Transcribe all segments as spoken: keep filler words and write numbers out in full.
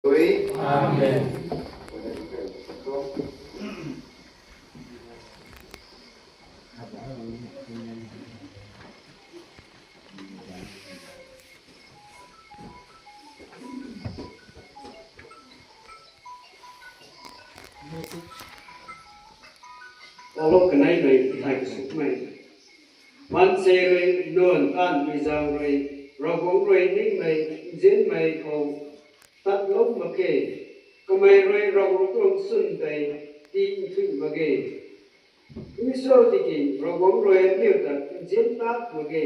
Amen. Pauluk kanei rui thai kasukmei. Maansei rui nuan taanvmei zaeng rui Ravguangc rui ningmei nzianmei khou tatlou mak ge. Kamei rui Ravguangc tuang swn tei tii nthuih mak ge. Israel tiki Ravguangc rui aniu ta nzian taanv mak ge.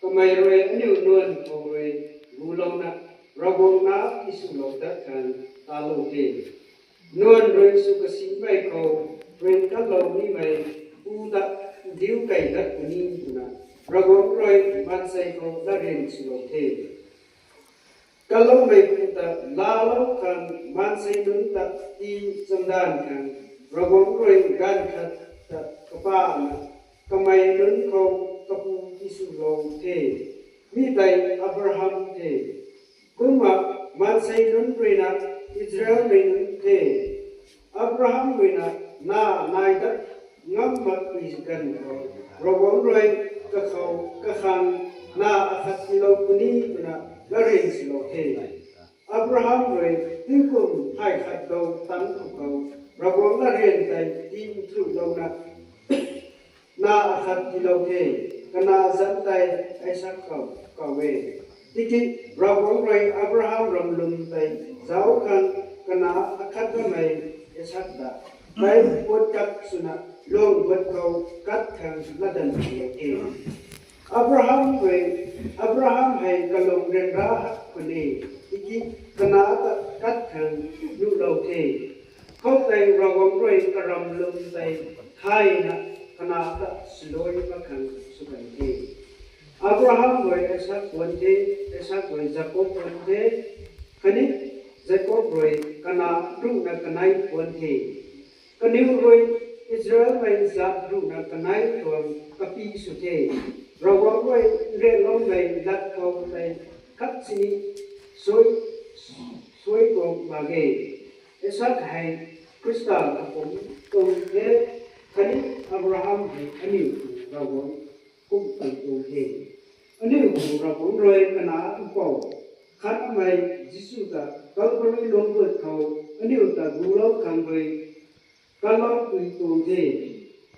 Kamei rui aniu nuan khou rui gulouna Ravguangc na tiswlou dat khang talou the. Nuan rui sw kasimei khou rui kalou nimei pu ta ndiu kei dat puni twna Ravguangc rui maansei khou latryan swlou the. Kaloumei pu ta laalou khang maansei nunc ta tii chamdanv khang Ravguangc rui gaanv khat ta kapana kamei nunc khou kapu tiswlou the. Mi tei Abraham the. Kumna maansei nunc ruina Israelmei nunc the. Abraham ruina na nai dat ngam makpui ganv khou Ravguangc rui kakhou kakhang na akhat tiilou puni twna latryan swlou the. Abraham rui tingkum phay khat dou tangc khou Ravguangc latryan tei tii nthuihlouna na akhat tiilou the. Kanac zanc tei Isak khou kaw e. Tiki Ravguangc rui Abraham ramlum tei zauc khang kanac akhat kamei Isak ta tei puat kat swna luang guat khou kat khang latdanv tiilou the. Abraham rui, Abraham hei kalung ryanra hak puni, tiki kanac ta kat khang nuhlou the. Khoutei Ravguangc rui karamlum tei thayna kanac ta swluai mak khang sw kan the. Abraham rui Isak puan the, Isak rui Jakob puan the, khatni Jakob rui kanac ruhna kanei puan the. Kaniw rui Israelmei zat ruhna kanei tuang kapy sw the. Ravguangc rui nrianloumei lat khou tei khat sini suai, suai tuang mak ge. Isak hei Khrista kapumc tuang the, khatni Abraham hei aniu tuang Ravguangc kumhmei tuang the. Aniu khou Ravguangc rui kanac mpouh khatnamei Jisu ta Kalvari lungc guat khou aniu ta gulou khang rui kalou pui tuang the.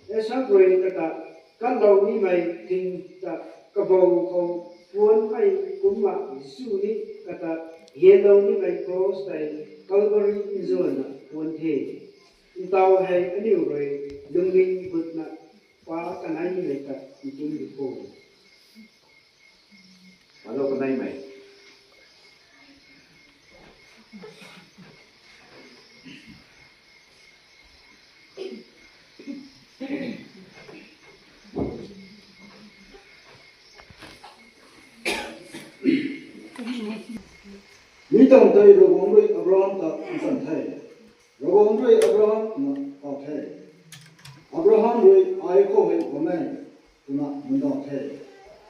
Isak rui kata katlou nimei thing ta kabou khou puanmei kumna Jisu ni kata hianlou nimei cross tei Kalvari nzuanna puan the. Ntaw hei aniu rui lungning gutna pa kanei nimei ta ntum di kho. Malo kaneimei. Mi tangv tei Ravguangc rui Abraham ta nchan the. Ravguangc rui Abraham na kau the. Abraham rui ai khou hei bam e twna mundauh the.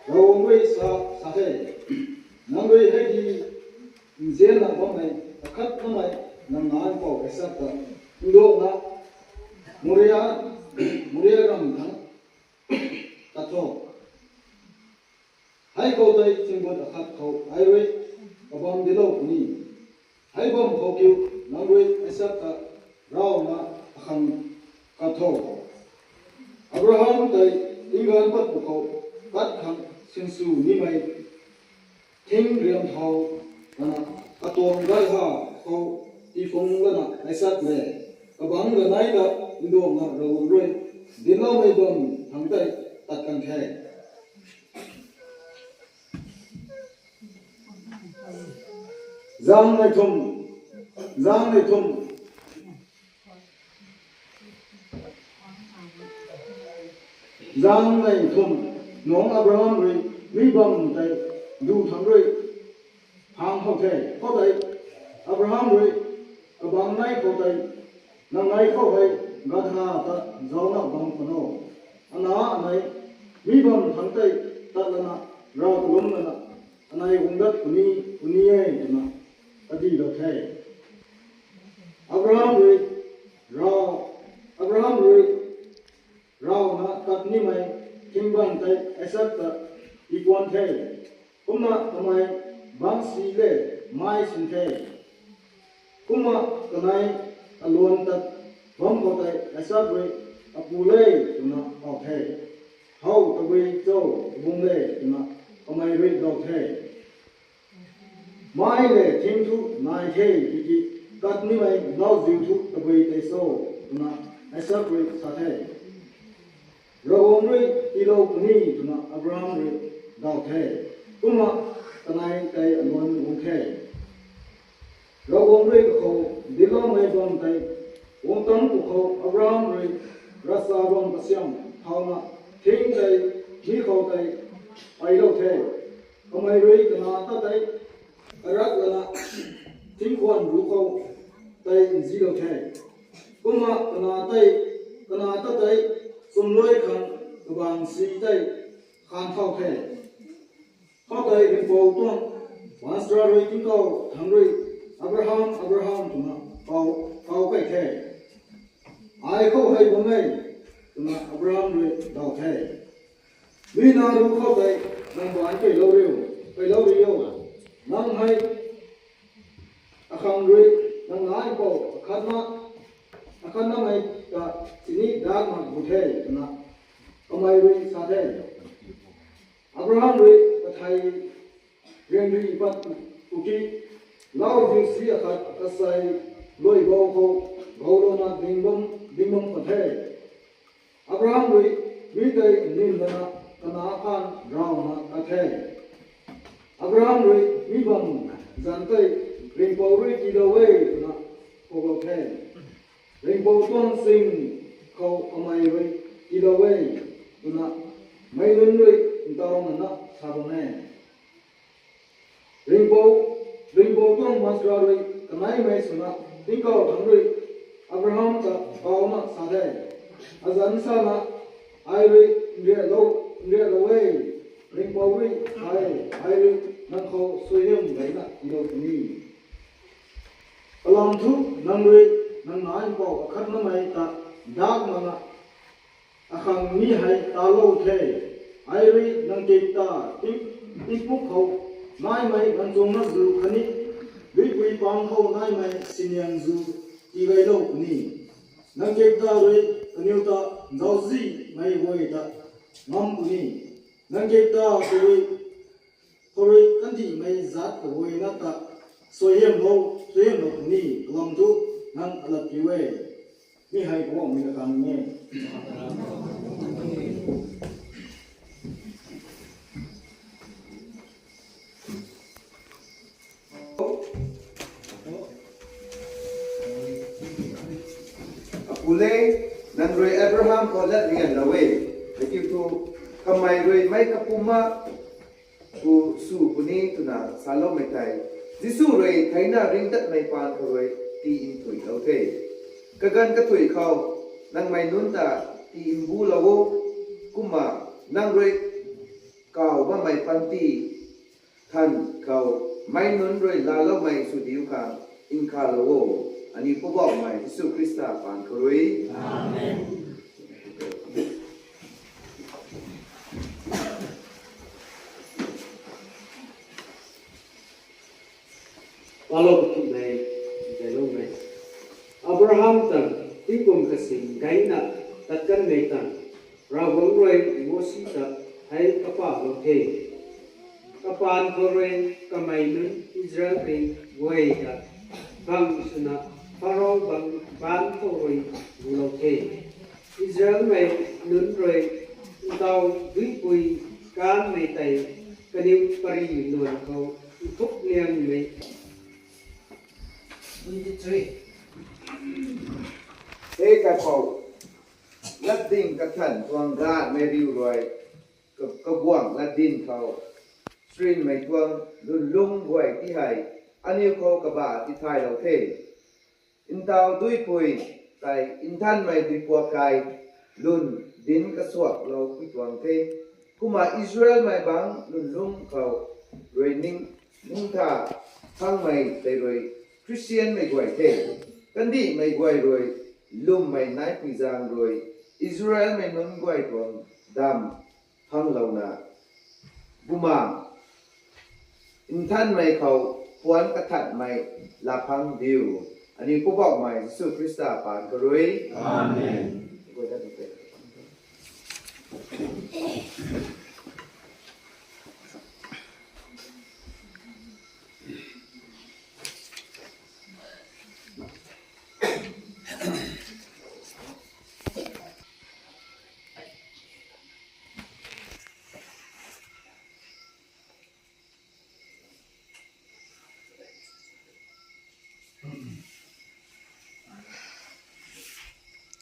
Ravguangc rui sa, sa the, nang rui hei di nzianna bammei akhat namei nang nac mpouh Isak ta nduakna Moria, Moria ram thangc tat tho. Hei khou tei chingbuat akhat khou ai rui kabam dilou puni. Hei bam khou kiu nang rui Isak ta rawna akhang kat tho. Abraham tei tingganv pat pwkhou kat khang sinsw nimei thing riam thau lana katuang gayha khou tiphung lana Isak le kabangc kanei ta nduakna Ravguangc rui dincloumei bam thangc tei tat kan the. Zaeng nei thumh, zaeng nei thumh, zaeng nei thumh nungc Abraham rui mi bam tei du thangc rui phang khou the. Khoutei Abraham rui kabangc nei khou tei, nang nei khou hei gadha ta zaucna bam khwan o. Ana anei mi bam thangc tei tat lana rav kalum lana anei guang dat puni, puni e twna kadilou the. Abraham rui rav, Abraham rui ravna tat nimei thingban tei Isak ta tipuan the. Kumna kamei bangc si le mai sin the. Kumna kanei aluan tat bam khou tei Isak rui apu le twna kau the. How tabui cho, abung le twna kamei rui daw the. Mai le thing thu nai the, tiki tat nimei lauziu thu tabui tei cho, twna Isak rui sa the. Ravguangc rui tiilou puni twna Abraham rui daw the. Kumna kanei tei aluan guang the. Ravguangc rui kakhou dincloumei bam tei guang tangc pwkhou Abraham rui ravchap bam kasiam thauna thing tei mi khou tei pailou the. Kamei rui kana ta tei karak lana thingkhwan ru khou tei nzilou the. Kumna kana tei, kana ta tei chumluai khang kabang si tei khan thau the. Khoutei ringhpouc tuang mansra rui tingkauh thangc rui, Abraham, Abraham, twna kau, kau kei the. Ai khou hei bam e, twna Abraham rui daw the. Duina ru khou tei nang baanc keylou riu, keylou riu. Nang hei akhang rui nang naipou akhatna, akhatnamei ta sini darkna bu the, twna kamei rui sa the. Abraham rui kathei riangri pat kuki, lauziu si akhat kasei luaibou khou goulouna ding bam, ding bam khwan the. Abraham rui mi tei nin lana kana phaan ravna tat the. Abraham rui mi bam zanc tei ringhpouc rui tiilou e twna kuaklou the. Ringhpouc tuang sing khou kamei rui tiilou e twna mei nunc rui ntaw nana sa bam e. Ringhpouc, ringhpouc tuang mansra rui kaneimei swna tingkauh thangc rui Abraham ta kauna sa the. Azanc sana ai rui nriaklou, nriaklou e, ringhpouc rui sa e, ai rui nang khou suaihiam gayna tiilou puni. Kalam thu nang rui nang naipou akhatnamei ta dark mana akhang mi hei talou the. Ai rui nang kik ta ting, tingpuk khou naimei ganchungna zu khatni duipui pang khou naimei siniang zu tigaylou puni. Nang kik ta rui kaniw ta nzauzihmei guay ta ngam puni. Nang kik ta khou rui, khou rui kandihmei zat kaguayna ta suaihiamlou, suaihiamlou puni. Kalam thu nang alat piu e. Mi hei Ravguangc mei kakhang e. Apu le, nang rui Abraham khou latryanlou e. Heikiu thu kamei rui meic kapumc a khou sw puni twna saloumei tei Jisu rui theina ringctatmei paan khou rui tii nthuilou the. Kaganv kathuic khou nangmei nunc ta tii mbulou o, kumna nang rui kaw bammei panty than khou meic nunc rui laaloumei sw diu khang nkhavlou o. Aniw Poubauhmei Jisu Khrista paan khou rui. Amen. Palou kutmei, zailoumei. Abraham tang tingkum kasing gayna tat kanmei tang Ravguangc rui Mosi ta hei kapalou the. Kapaan khou rui kamei nunc Israelmei guay ta bang swna Pharaoh bang baanc khou rui gulou the. Israelmei nunc rui ntaw duipui kanmei tei kaniw pary luan khou nthuk liangmei. Twenty-three. Hei kaipouc, latding kathan tuang gaanhmei riu rui ka, kaguangc latdin khou srinmei tuang lwnlung guay ti hei aniw khou kabah tithaylou the. Ntaw duipui tei nthanmei duipuak kai lwn dinc kasuaklou pui tuang the. Kumna Israelmei bangc lwnlung khou rui ning, ningtha thangmei tei rui Khristianmei guay the. Kandihmei guay rui, lwmmei naipui zaeng rui, Israelmei nunc guay tuang dam phanglouna, Bumaengh Nthanmei khou puanc kathanhmei laa phang diu. Aniw Poubauhmei Jisu Khrista paan kha rui. Amen.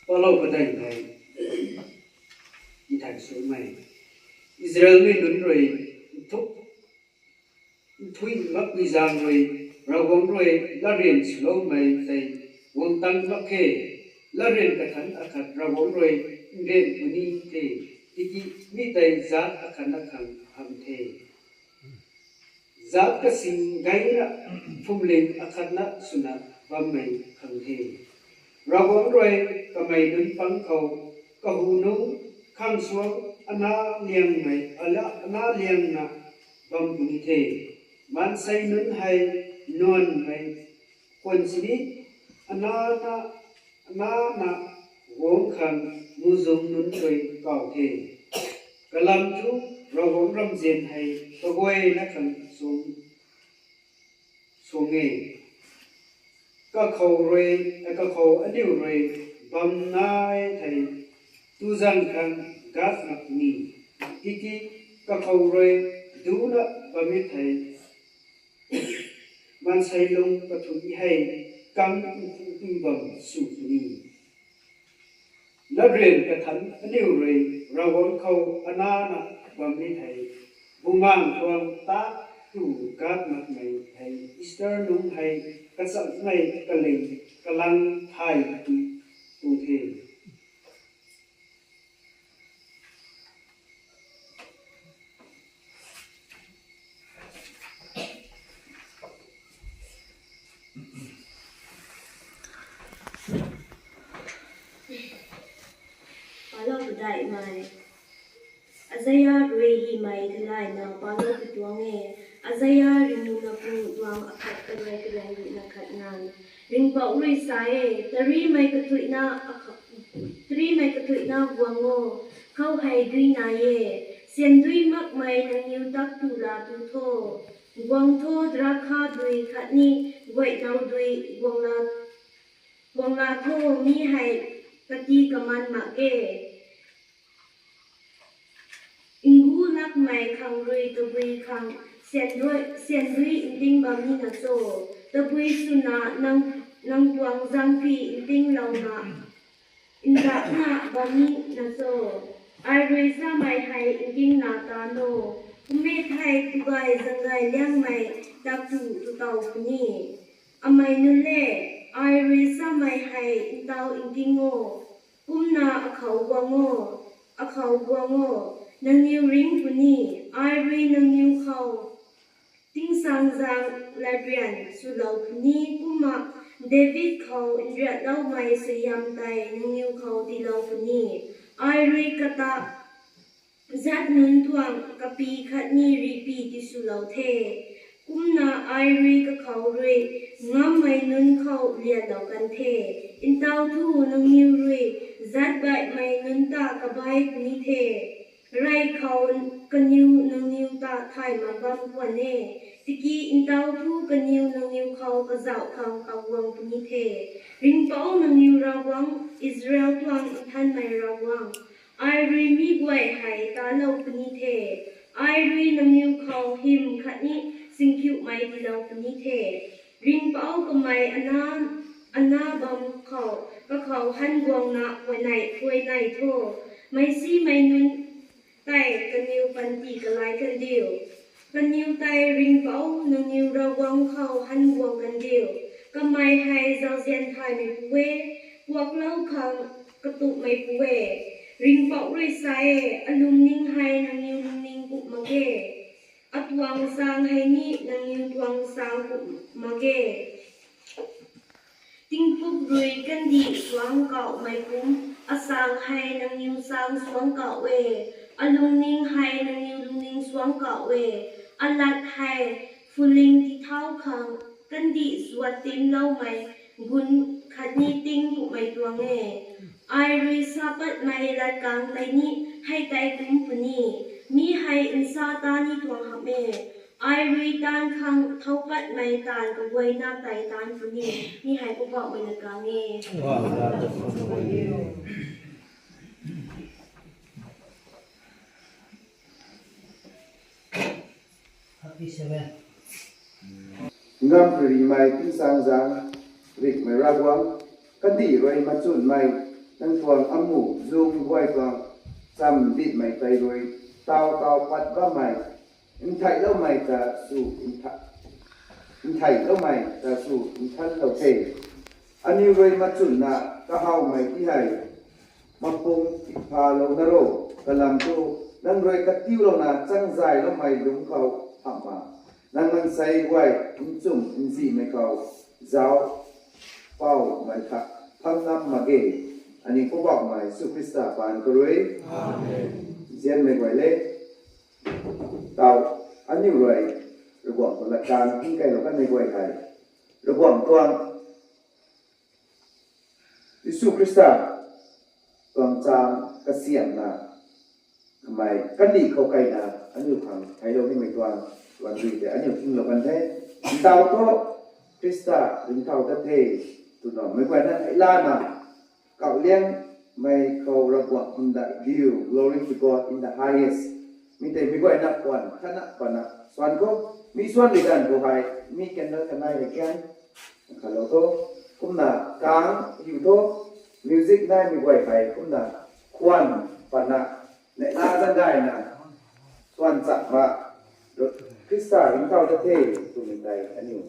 Palou padeih hei, nthan sumei, Israelmei nunc rui nthuk, nthui makpui zaeng rui, Ravguangc rui latryan swloumei tei guang tang mak khe. Latryan kathanc akhat Ravguangc rui nryan puni the, tiki mi tei zaat akhatna khang hamh the. Zaat kasing gayna phwamling akhatna swna bammei khang the. Ravguangc rui kamei nunc pang khou, kahu nunc, khang suang, ana liangmei, ana, ana liangna bam puni the. Maansei nunc hei nuanmei khwan sini, anana, anana guang khang muhzwng nunc rui kaw the. Kalam thu Ravguangc ramzian hei kaguayna khang suang, suang e. Kakhou rui, kakhou aniu rui bam nai thei, tuzang khang gat mak ni. Tiki kakhou rui duna bammei thei, maansei lung kathui hei kang nku bam sw puni. Latryan kathanc aniu rui Ravguangc khou anana bammei thei, Bumaengh tuang tat tu gat makmei hei Easter nungc hei kachamhmei kaling kalang thay tu, tu the. Palou padeihmei, Isaiah rui hymei theilayna palou pi tuang e. Isaiah ringna pu tuang akhat karui kariang ruhna khat nganv. Ringhpouc rui sa e, tarimei kathuihna akhat, tarimei kathuihna guang o, khou hei dui nai e, syan dui makmei nangniw tak tu laa tu tho. Guang tho, drakha dui khatni guayhnou dui guang la, guang la tho, mi hei kati kaman mak ge. Ngu lakmei khang rui tabui khang syan dui, syan dui nting bam nina cho? Tabui swna nang, nang tuang zangphi ntinglouna, ntakna bam nina cho? Ai rui samei hei ntingna ta no, kumme thei tugay zanggay liangmei tak tu tu taw puni. Amei nunc le, ai rui samei hei ntaw nting o, kumna akhou guang o, akhou guang o, nangniw ring puni, ai rui nangniw khou tingsaengzaeng latryan swlou puni, kumna David khou nriatloumei suaihiam tei nangniw khou tiilou puni. Ai rui kata zat nunc tuang kapy khatni rihpy tiswlou the. Kumna ai rui kakhou rui ngammei nunc khou lianlou kan the. Ntaw thu nangniw rui zat baihmei nunc ta kabai puni the. Rey khou kaniw nangniw ta thay mak bam khwan e. Tiki ntaw thu kaniw nangniw khou kazauh khang kaguang puni the. Ringhpouc nangniw Ravguangc, Israel tuang nthanmei Ravguangc, ai rui mi guay hei talou puni the. Ai rui nangniw khou hym khatni singkhiumei tiilou puni the. Ringhpouc kamei ana, ana bam khou, kakhou han guangna huayney, huayney tho. Meisimei nunc tei kaniw panty kalai kan diu. Kaniw tei Ringhpouc nangniw Ravguangc khou han guang kan diu. Kamei hei zauzian thaymeipu e, kuaklou khang katumeipu e. Ringhpouc rui sa e, alungning hei nangniw lungning kumh mak ge, atuang saeng hei ni nangniw tuang saeng kumh mak ge. Tingpuk Rui kandih suang kauhmei kum, asaeng hei nangniw saeng suang kauh e, alungning hei nangniw lungning suang kauh e, alat hei phuling tithau khang kandih zuat timloumei gun khatni ting kumhmei tuang e. Ai rui sa patmei lat kang tei ni hei tei kum puni, mi hei nsa ta ni tuang hamh e. Ai rui taanv khang thou patmei taanv kaguayna tei taanv puni, mi hei Poubauhmei lat kang e. Ngam pui rimei tingsaengzaeng, rikmei Ravguangc, kandih rui machunmei, nang tuang amu zung guay tuang chamv ditmei tei rui, taw taw pat bammei, ntheihloumei ta sw ntha, ntheihloumei ta sw nthanlou the. Aniw rui machunna kahawmei ti hei, mapung tiphalou na ro, kalam thu, nang rui katiulouna changzayloumei lungc khou hamhna, nang mansei guay nchumh nzihmei khou zauc poumei kha phang ngam mak ge. Aniw Poubauhmei Jisu Khrista paan khou rui. Nzianmei guay le, taw, aniw rui Ravguangc tuang lat kang tingkeilou kanmei guay hei, Ravguangc tuang Jisu Khrista tuang cham kasiamhna kamei kandih khou kaina aniw khang theiclou nimei tuang, tuang rui tei aniw kinglou kan the. Ntaw thu Khrista ringcthau tat the twna meic guayna theilana, kauhliangmei khou Ravguangc khang da diu, Glory to God in the highest. Mi tei meic guayna puan khatna pana suan khou, mi suan rui ganv khou hei mi candle kanei hei kan khalou tho. Kumna kang hiu tho, music naimei guay hei kumna khwan pana neihla zangayna suan chakma, Khrista ringcthau tat the twmei tei aniw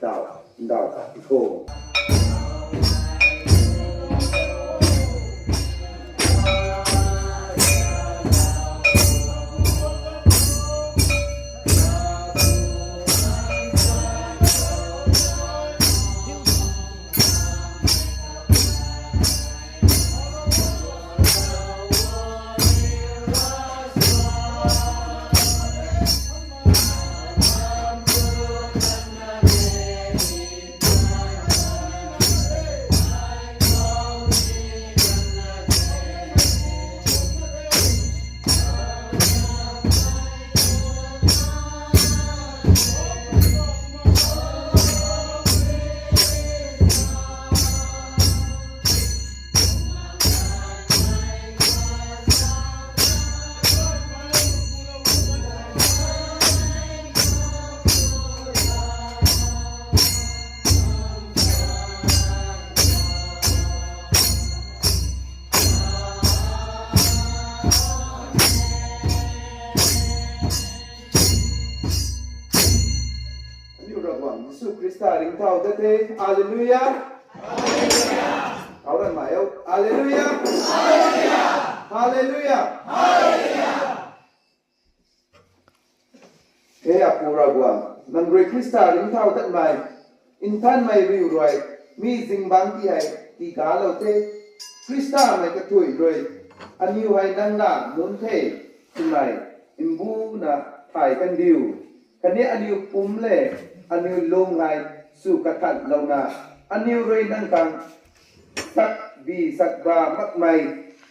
daw, daw khat ti kho. Aniu Ravguangc Jisu Khrista ringcthau tat the. Hallelujah. Hallelujah. Hallelujah. Hallelujah. Hallelujah. He Apu Ravguangc, nang rui Khrista ringcthau tatmei, nthanmei riu rui, mi zingbangc ti hei tigalou the. Khristamei kathuic rui, aniu hei nang na nunc the, twmei, mbuna thay kandiu. Khatni aniu pumc le, aniu lung hei sw kathanlouna, aniu rui nang khang sakbi sakba makmei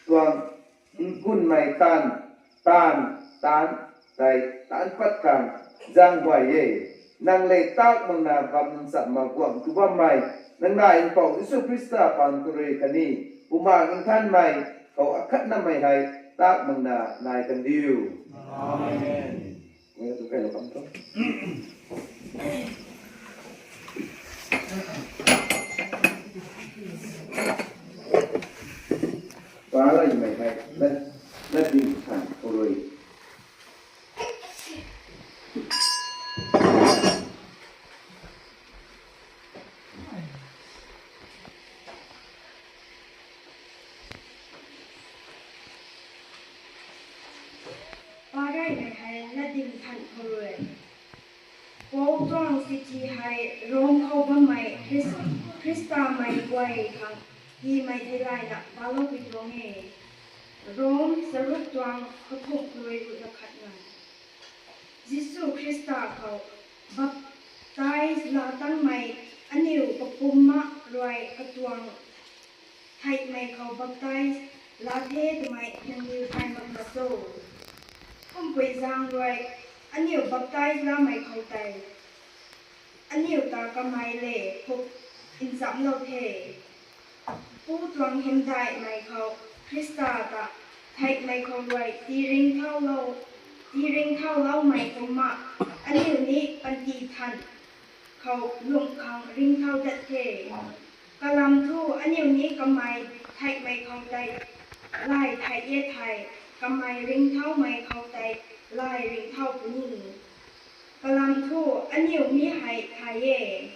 tuang nkunmei taanv, taanv, taanv, tei taanv pat khang zaeng guay e. Nang le tak makna bam nchamna guangc tu bammei, nang nai Mpouh Jisu Khrista paan khou rui khatni, Bumaengh Nthanmei khou akhatnamei hei tak makna nai kandiu. Amen. Pa laymei hei, lat, lat ding than khou rui. Pa laymei hei, lat ding than khou rui. Paul tuang chithi hei Rom khou bammei Khrist-, Khrista mei guay khang hymei dilayna paloupui tuang e. Rom charuk tuang kathumh rui ruhna khatna. Jisu Khrista khou baptize laa tangmei aniu kapumma rui katuang theihmei khou baptize laa the twmei nangniw thay mak na cho? Kumpui zaeng rui aniu baptize laamei khou tei aniu ta kamei le khup nchamlou the. Pu tuang hymdaihmei khou Khrista ta theihmei khou rui tiringcthaulou, tiringcthauloumei kumna aniu ni panty than khou lungh khang ringcthau dat the. Kalam thu aniu ni kamei theihmei khou tei lay thay e thei, kamei ringcthaumei khou tei lay ringcthau puni. Kalam thu aniu mi hei thay e.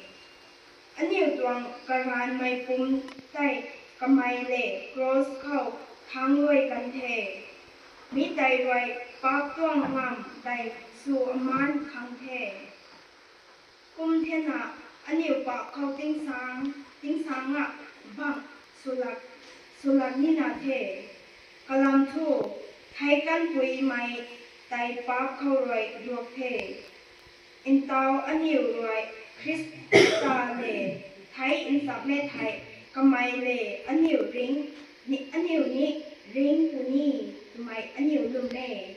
Aniu tuang karanvmei pumc tei kamei le cross khou thangc rui kan the. Mi tei rui paap tuang ngamv tei sw aman khang the. Kum thena aniu paap khou tingsaeng, tingsaeng a bang swlak, swlak nina the. Kalam thu, theic kanpuimei tei paap khou rui duak the. Ntau aniu rui Khrista le theic nchamhmei thei kamei le aniu ring, ni, aniu ni ring puni twmei aniu lwm e.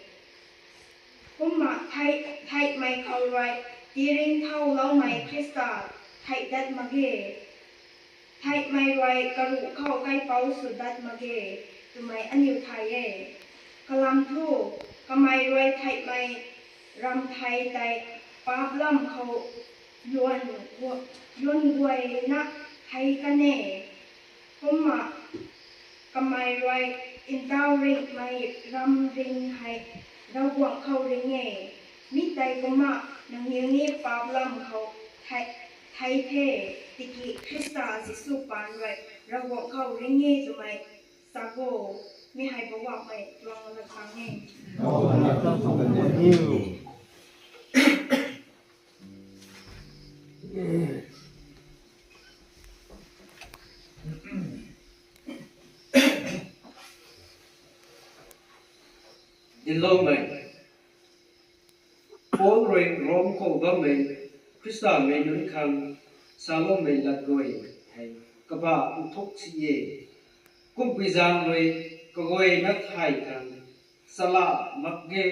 Kumna thei, theihmei khou rui tiringcthauloumei Khrista theih dat mak ge. Theihmei rui karuh khou kaipouc sw dat mak ge twmei aniu thay e. Kalam thu, kamei rui theihmei ramh thei tei paap lam khou luan gu-, luan guayna thei kan e. Kumna kamei rui ntau ringhmei ramring hei Ravguangc khou ring e. Mi tei kumna nangniw ni paap lam khou thei, thei the, tiki Khrista Jisu paan rui Ravguangc khou ring e twmei sa kho. Mi hei Poubauhmei tuang lat khang e. Dincloumei. Paul rui Rom khou bammei Khristamei nunc khang saloumei lat guay hei kabah nthuk si e. Kumpui zaeng rui kaguayna thay khang salah mak ge.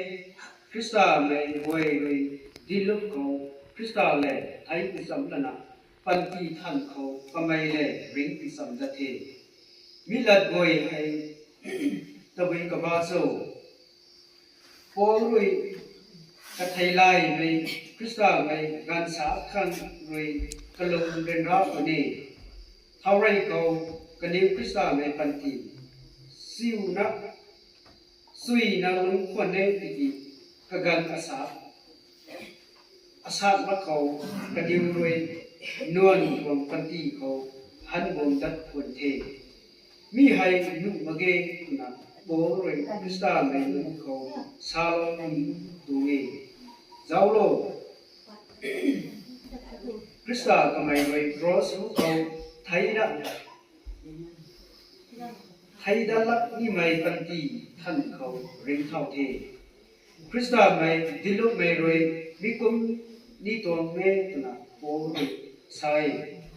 Khristamei guay rui dinclou khou Khrista le theic nchamh lana panty than khou kamei le ringh nchamh dat the. Mi lat guay hei tabui kabah cho? Paul rui katheilaymei Khristamei gaanvsaekc khang rui kalung ryanra puni. Thaurey khou kaniw Khristamei panty siuna, suina lungc khwan e tiki kaganv asa, asat mak khou kaniw rui nuan tuang panty khou han guang dat khwan the. Mi hei nuh mak ge twna Paul rui Khristamei nunc khou saloumei tuang e. Zauclo, Khrista kamei rui cross khou theina, thei dat lak nimei panty than khou ringcthau the. Khristamei dincloumei rui mi kum ni tuang e twna Paul rui sa e.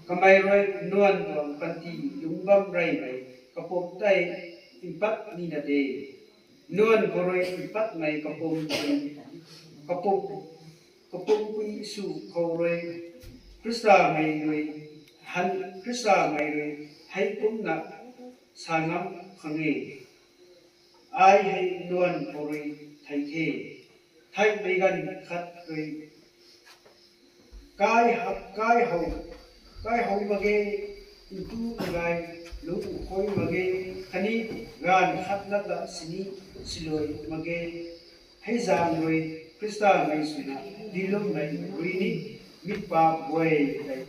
Kamei rui nuan tuang panty lungc bam reymei kapumc tei mpat nina de. Nuan khou rui mpatmei kapumc, kapumc, kapumc pui sw khou rui Khristamei rui han, Khristamei rui hei kumna sa ngam khang e. Ai hei nuan khou rui thei the. Theihmei ganv khat rui kai ha-, kai how, kai how mak ge, ntu ngai lungc khui mak ge, khatni gaanv khat lat la sini silui mak ge. Hei zaeng rui Khristamei swna dincloumei rui ni mi paap guay tei,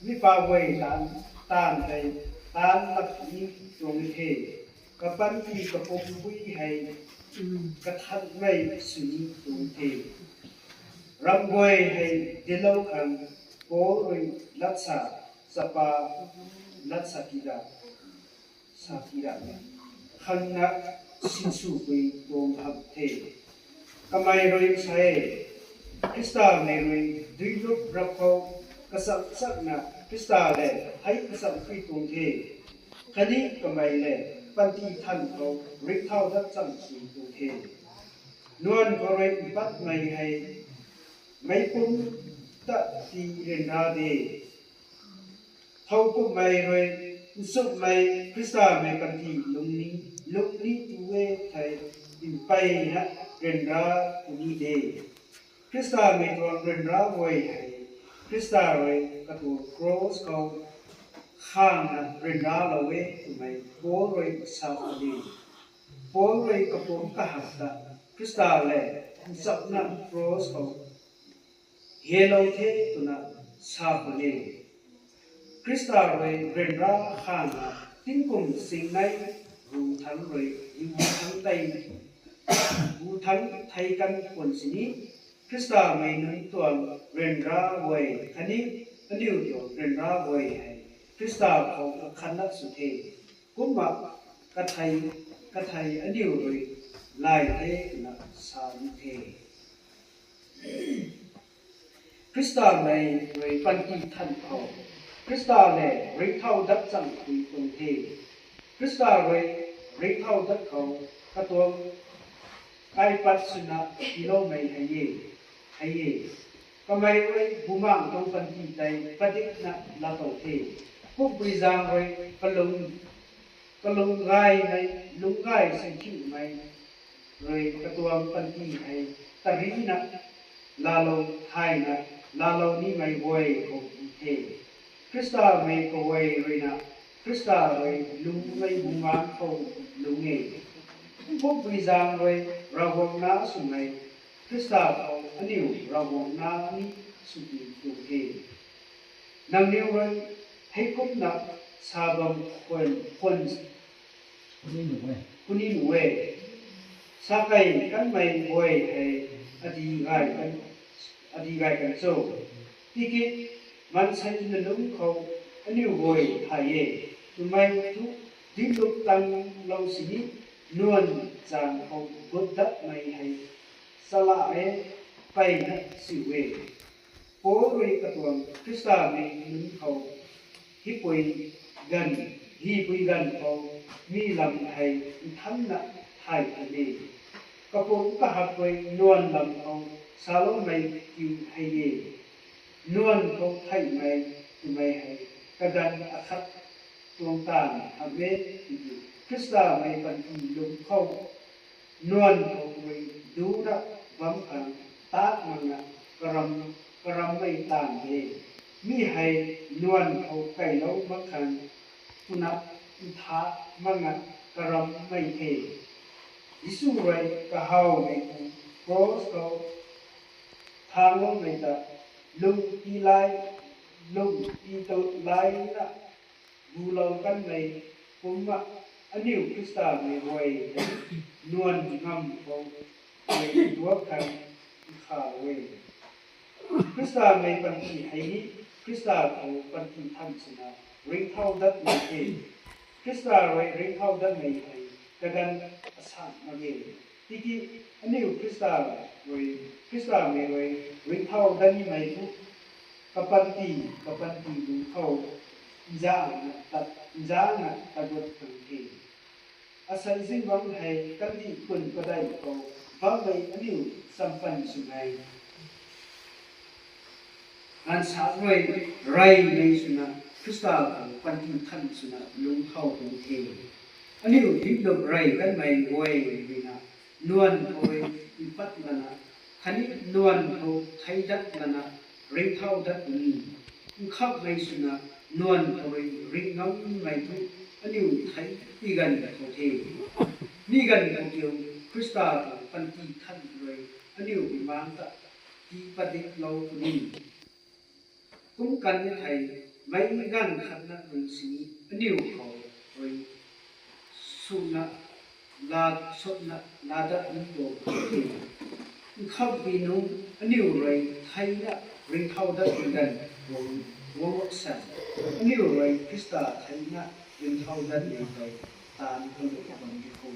mi paap guay taanv, taanv tei taanv lak ni tuang the. Kapanty kapumc pui hei kathanmei sw ni tuang the. Ramh guay hei dinclou khang Paul rui latsa chapa lat saki ra, saki ra, khangna sinsw pui tuang ham the. Kamei rui sa e, Khrista mei rui duilup rap khou kacham chakna Khrista le hei kacham khui tuang the. Khatni kamei le panty than khou ringcthau dat cham sw tuang the. Nuan khou rui mpatmei hei meic pum ta ti ryanra de. Thow kummei rui nchumhmei Khrista mei panty lungni, lungni tu e thei mpeyna ryanra tu ni de. Khrista mei tuang ryanra guay hei Khrista rui katuang cross khou khangna ryanralou e twmei Paul rui sa puni. Paul rui kapumc kahak ta Khrista le nchapna cross khou helou the twna sa puni. Khrista rui ryanra khangna tingkum singnei gu thangc rui gu thangc tei gu thangc thei kan khwan sini, Khrista mei nunc tuang ryanra guay khatni aniu tuang ryanra guay hei Khrista khou akhatna sw the. Kumna kathei, kathei aniu rui lay the twna sa ni the. Khrista mei rui panty than khou Khrista le ringcthau dat cham khui tuang the. Khrista rui ringcthau dat khou katuang kaipat swna tiiloumei hei e, hei e. Kamei rui bumaengh tuang panty tei padikna laatow the. Kumpui zaeng rui kalung, kalung gaymei, lungc gay singkhiumei rui katuang panty hei tarina laalou thayna laalou nimei guay khou the. Khrista mei kaguay ruina Khrista rui lungmei bumaengh khou lung e. Kumpui zaeng rui Ravguangc nac swmei Khrista khou aniu Ravguangc nac ni swpi tuang the. Nangniw rui heikumna sa bam khwan, khwan puni nu e. Sa kei kanmei guay hei adi gay kan, adi gay kan cho? Tiki maansei na lungc khou aniu guay thay e twmei thu dinlup tanglou sini nuan chang khou gut datmei hei chala e, mpeyna siu e. Paul rui katuang Khrista mei nunc khou hipui ganv, hipui ganv khou mi lam hei nthanna thay kan e. Kapumc kahak rui nuan lam khou saloumei kiu hei e. Nuan khou theihmei twmei hei kaganv akhat tuang taanv hamh e, tiki Khrista mei panty lung khou nuan khou rui duna bam khang tat makna karam, karammei taanv de. Mi hei nuan khou kailou mak khang twna ntha makna karammei the. Jisu rui kahawmei pu cross khou thangloumei ta lung ti lai, lung ti tou laina gulou kanmei kumna aniu Khrista mei guay tei nuan ngam khou rui duak khang nkha e. Khrista mei panty hei ni Khrista khou panty than swna ringcthau datmei the. Khrista rui ringcthau datmei hei kaganv asan mak e. Tiki aniu Khrista rui, Khrista mei rui ringcthau dat nimei thu kapanty, kapanty lung khou nzangna tat, nzangna tagut khang the. Asei zingbangc hei kandih kun padeih khou bammei aniu champan swmei ganvsa rui reymei swna Khrista khou panty than swna lungcthau tuang the. Aniu dinlup rey kanmei guay ruina nuan khou rui mpat lana khatni nuan khou thei dat lana ringcthau dat puni. Nkhamhmei swna nuan khou rui ringcngammei thu aniu thei pi ganv khou the. Mi ganv khou kiu Khrista khou panty than rui aniu bumaengh ta tii padiklou puni. Kum kan ni thei, meic ganv khatna rui sini aniu khou rui suna la, suna la dat ni tuang the. Nkhamhpui nunc aniu rui theina ringcthau dat ni ganv khou Guangwak san, aniu rui Khrista theina ringhthau dat ni tei, taanv khang bam di kho.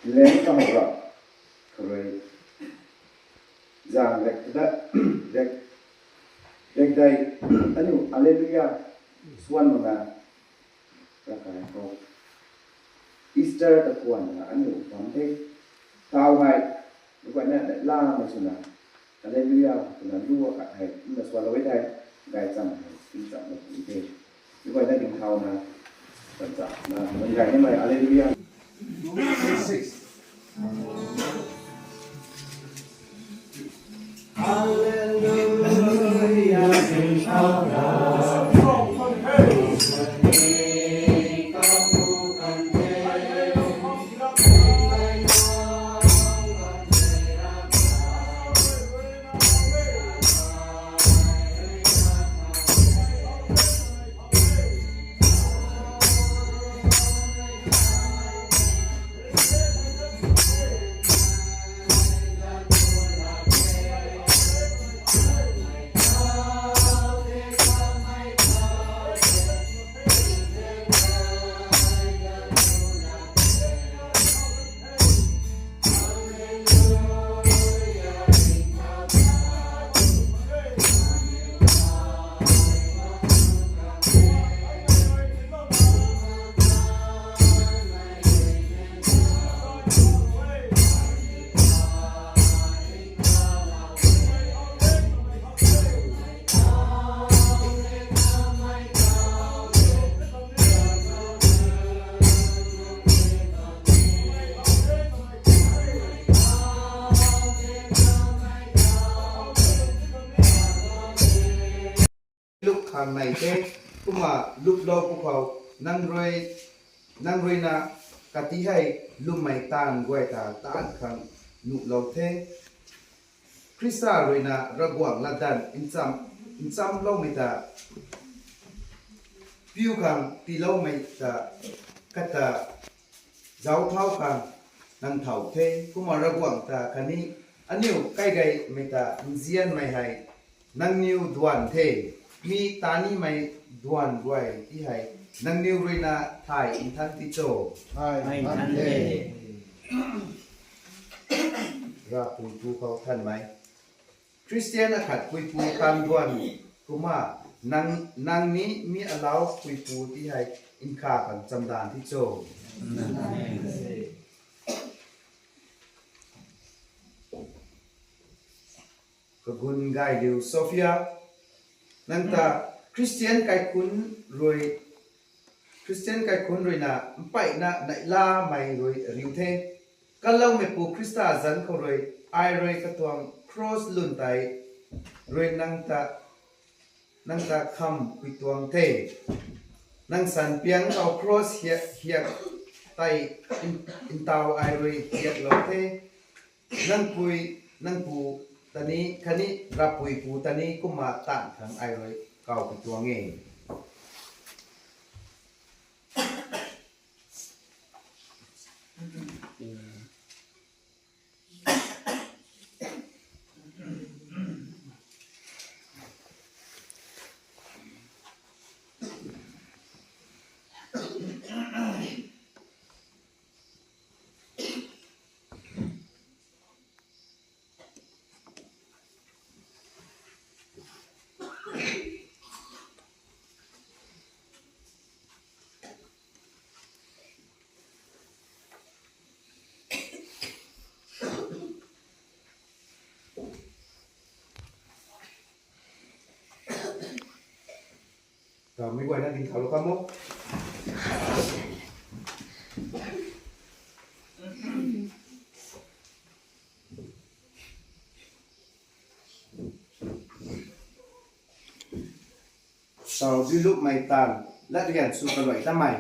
Leng kam ra, kharui, zang rek da, rek, rek dai, aniu, Alleluia, swan mana, Rakai khou Easter ta kuan na aniu bam the. Thau hei, lukuaina lamei swna, Alleluia, twna lu akhat hei, na sualou e thei, gaychamv hei, tingcham na pui the. Lukuaina ding thau na, tingcham na, man gay nimei, Alleluia. Luk khang nei the, kumna luplou pwkhou, nang rui, nang ruina kati hei lwmmei taanv guay ta taanv khang nuhlou the. Khrista ruina Ravguangc latdanv ncham, nchamloumei ta, piu khang tiiloumei ta, kata zauc thau khang nang thau the, kumna Ravguangc ta khatni aniu kaigeimei ta nzianmei hei nangniw duan the, mi tanimei duan guay ti hei nangniw ruina thay nthan ti cho? Thay nthan the. Ravpuipu khou thanmei. Khristian akhat puipu kan duan kumna, nang, nang ni mi alau puipu ti hei nkha khang chamdan ti cho? Kagun Gailiu Sophia, nang ta Khristian kaikhunc rui, Khristian kaikhunc ruina mpeyna neihlamei rui riu the. Kaloumeipu Khrista zanc khou rui, ai rui katuang cross lwn tei rui nang ta, nang ta kham pui tuang the. Nang sanpiang khou cross hiak, hiak tei, in, ntau ai rui hiaklou the. Nang pui, nang pu tani, khatni Ravpuipu tani kumna taanv khang ai rui kau pui tuang e. Tau mei guayna ding thau lou kam o. Tau duilupmei taanv latryan sw kaluai tamei.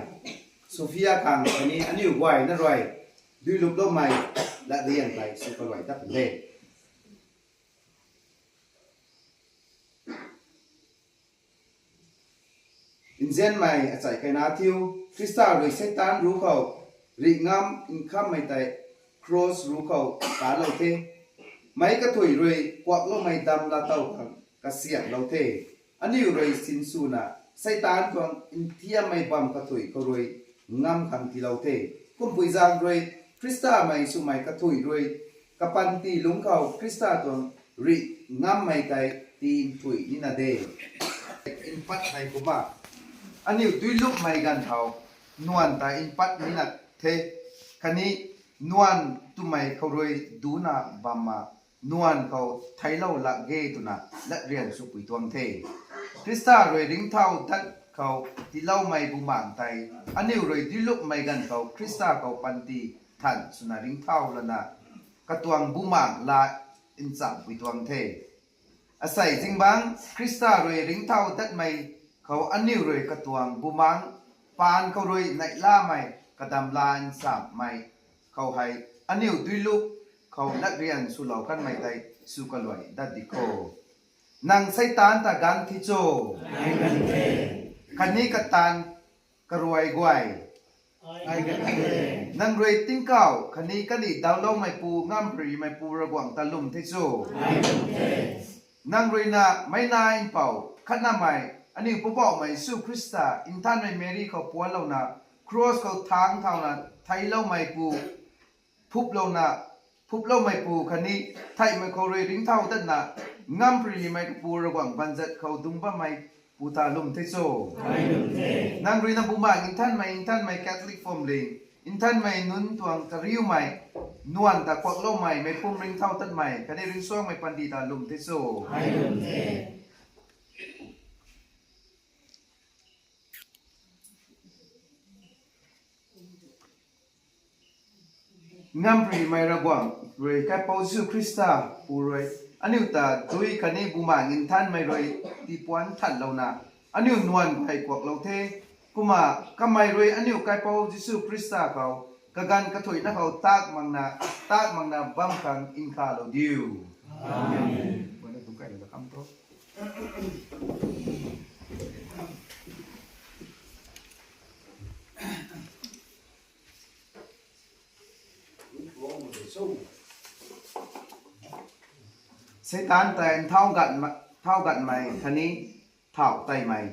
Sophia khang khatni aniu guayna rui duiluploumei latryan tei sw kaluai ta pun de. Nzianmei achai kaina thiu, Khrista rui Seitaan ruc khou rih ngam nkhammei tei cross ruc khou talou the. Meic kathuic rui kuakloumei dam laa tow khang kasiamhlou the. Aniu rui sinswna Seitaan tuang nthiammei bam kathuic khou rui ngam khang tiilou the. Kumpui zaeng rui Khristamei swmei kathuic rui kapanty lungc khou Khrista tuang rih ngammei tei tii nthuih nina de. Npat hei kumna aniu duilupmei ganv khou nuan ta npat nina the, khatni nuan twmei khou rui ducna bamna nuan khou theiclou lak ge twna latryan swpui tuang the. Khrista rui ringcthau dat khou tiiloumei bumaengc tei aniu rui duilupmei ganv khou Khrista khou panty than swna ringcthau lana katuang bumaengc laa nchamhpui tuang the. Asei zingbangc Khrista rui ringcthau datmei khou aniu rui katuang bumaengc paan khou rui neihlamei kadam laa nchamhmei khou hei aniu duilup khou latryan swlou kanmei tei sw kaluai dat di kho. Nang Seitaan ta ganv thi cho? Khatni kataanv karuai guay? Nang rui tingkauh khatni kandih dawloumeipu Ngamparymeipu Ravguangc ta lwm the cho? Nang ruina Meic Nac Mpouh khatnamei aniu Poubauhmei Jisu Khrista nthanmei Meri khou puanlouna cross khou thangc thauna theicloumeipu, phuplouna phuploumeipu khatni theihmei khou rui ringcthau datna Ngamparymei kapu Ravguangc banzat khou dungc bammei pu ta lwm the cho? Nang ruina Bumaengh Nthanmei, nthanmei Catholic phuamling, nthanmei nunc tuang kariumei, nuan ta kuakloumei, meicpumc ringcthau tatmei khatni ringcsuangmei panty ta lwm the cho? Ngamparymei Ravguangc rui Kaipouc Jisu Khrista pu rui aniu ta dui khatni Bumaengh Nthanmei rui tiipuan thanlouna aniu nuan guay kuaklou the. Kumna kamei rui aniu Kaipouc Jisu Khrista khou kaganv kathuicna khou tak makna, tak makna bam khang nkhavlou diu. Amen. Seitaan tei nthau gatmei khatni thau teimei.